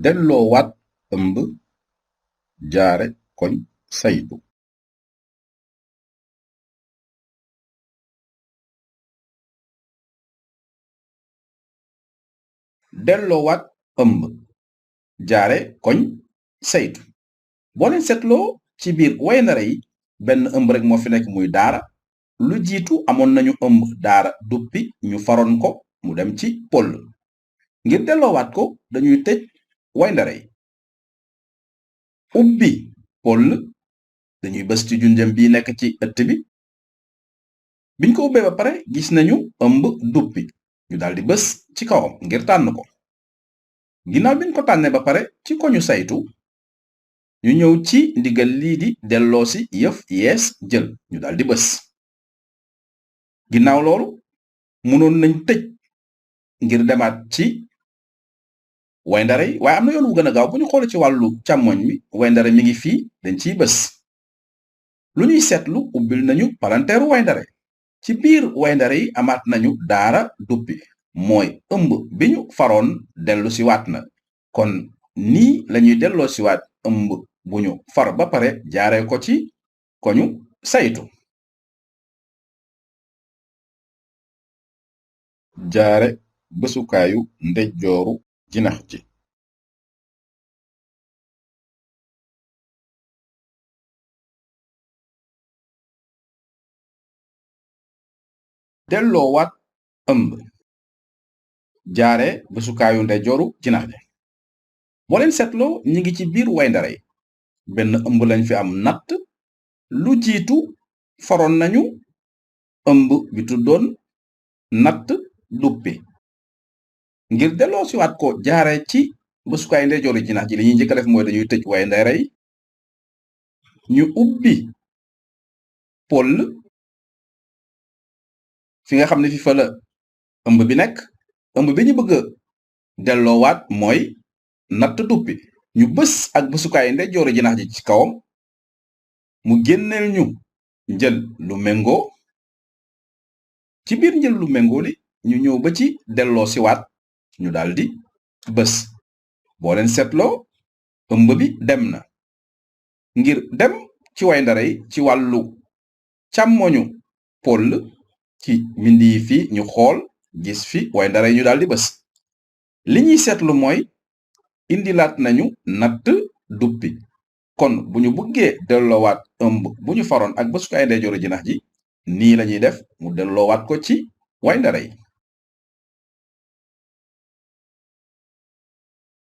delloowaat ëmb jaare koñ saytu delloowaat ëmb jaare koñ saytu boo leen seetloo ci biir wayndare yi benn ëmb rek moo fi nekk muy daara lu jiitu amoon nañu ëmb daara duppi ñu faroon ko mu dem ci poll ngir delloowaat ko dañuy tëj wayndare yi ubbi poll dañuy bës ci junjëm bi nekk ci ëtt bi biñ ko ubbee ba pare gis nañu ëmb duppi ñu daldi bës ci kawam ngir tànn ko ginnaaw biñ ko tànnee ba pare ci koñu saytu ñu ñëw ci ndigal lii di delloosi yëf yees jël ñu daldi bës ginnaaw loolu mënoon nañ tëj ngir demaat ci wayndare yi waaye am na yoon wu gën a gaaw bu ñu xoolee ci wàllu càmmoñ mi wayndare mi ngi fii dañ ciy bës lu ñuy seetlu ubbil nañu palanteeru wayndare ci biir wayndare yi amaat nañu daara duppi mooy ëmb bi ñu faroon dellu si waat na kon nii lañuy delloo si waat ëmb bu ñu far ba pare jaaree ko ci koñu saytu jaare bësukaayu ndeyjooru jinax ji delloowaat ëmb jaare bësukaayu ndeyjooru jinax ji boo leen seetloo ñi ngi ci biir wayndare yi benn ëmb lañ fi am natt lu jiitu faroon nañu ëmb bi tuddoon natt duppi ngir delloo siwaat ko jaare ci bësukaayu ndeyjooru jinax ji li ñuy njëkk a def mooy dañuy tëj wayndare yi ñu ubbi poll fi nga xam ne fi fa la ëmb bi nekk ëmb bi ñu bëgg a delloowaat mooy natt duppi ñu bës ak bësukaayu ndeyjooru jinax ji ci kawam mu génneel ñu njël lu méngoo ci biir njël lu méngoo li ñu ñëw ba ci delloo siwaat ñu daldi bës boo leen seetloo ëmb bi dem na ngir dem ci wayndare yi ci wàllu càmmoñu poll ci mbind yi fi ñu xool gis fi wayndare yi ñu daldi bës li ñuy seetlu mooy indilaat nañu natt duppi kon bu ñu bëggee delloowaat ëmb bu ñu faroon ak bësukaayu ndeyjooru jinax ji nii lañuy def mu delloowaat ko ci wayndare yi